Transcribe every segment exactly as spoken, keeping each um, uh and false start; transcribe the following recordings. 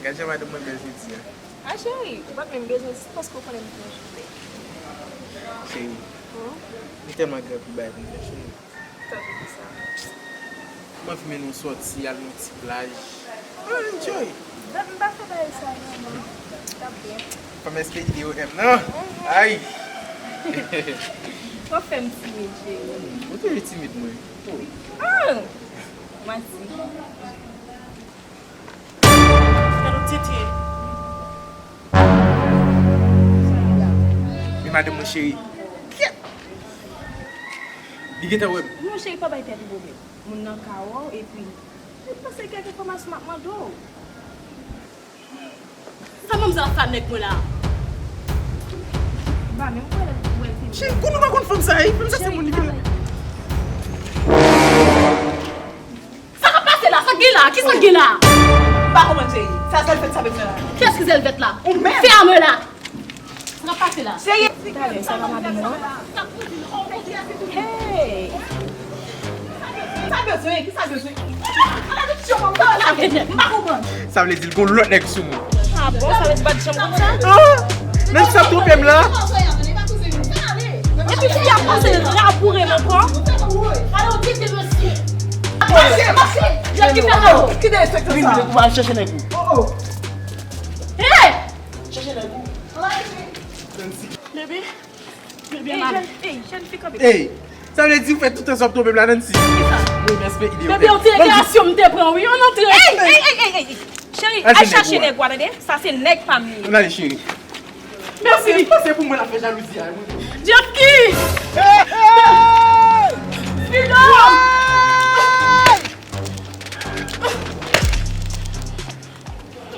Gad jan madanm mwen bèl jodi a. A cheri, ou pa t menm bezwen di sa paske w konnen m te yon jounen. Cheri, m tèlman gen anpil bagay pou m fè, cheri. Tankou kisa? M anvi mennen w sòti, al nan ti plaj. Al enjoy. M pa fè bagay sa vrèman. T ap byen. Fanm S P I D O M nan. Ay! W ap fè m timid, cheri. Ou toujou timid, mwen. Ah! Mati. Gade yon tete. Men madanm mwen cheri. Kyèt! Li gentan wè m. Non, cheri, pa bay tèt ou pwoblèm. Moun nan ka wè w, epi li panse kèk enfòmasyon m ap mande w. Sa manmzèl ap fè ak nèg mwen la? Ba, men m kwè l wè l te. Cheri, konnen w pa konn fanm sa, wi. Fanm sa se moun li vle. Sa k ap pase la? Sa k gen la? Kisa k gen la? M pa konprann, cheri. Sa Zèlvèt sa bezwen la? Kiyès ki Zèlvèt la? Ou menm. Fèmen la. Sa k ap pase la? Cheri. Talè, sa pa madanm ou an? Hey! Sa bezwen? Kisa bezwen? Ala nou ti yon manm sa la. M pa konprann. Sa vle di l gon lòt nèg sou mwen. Ah bon, sa vle di pa t janm konn sa? Ah! Nancy ap twonpe m la. Epi fi a panse l raboure m ankò. Mache, mache. Ki derespektan sa? Vin, vin, ou al chèche nèg ou. Oh, oh. Hey! Chèche nèg ou. Baby, baby, Ey, jèn, ey, jèn fi kanpe. Ey, sa vle di ou fè tout tan sa w ap twonpe m la, Nancy? Kisa? Mwen, respè ide yo. Baby, yon ti rekreasyon m te pran, wi, yon antre. Ey, ey, ey, ey, ey. Cheri, al chache nèg ou a, tande? Sa se nèg pa m li ye. Ann ale, cheri. Mèsi. Pase pou mwen l ap fè jalouzi a, mwen. Jackie! Hey, hey! Freedom!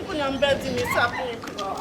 Kounye a m pèdi mi sa pou yon kran.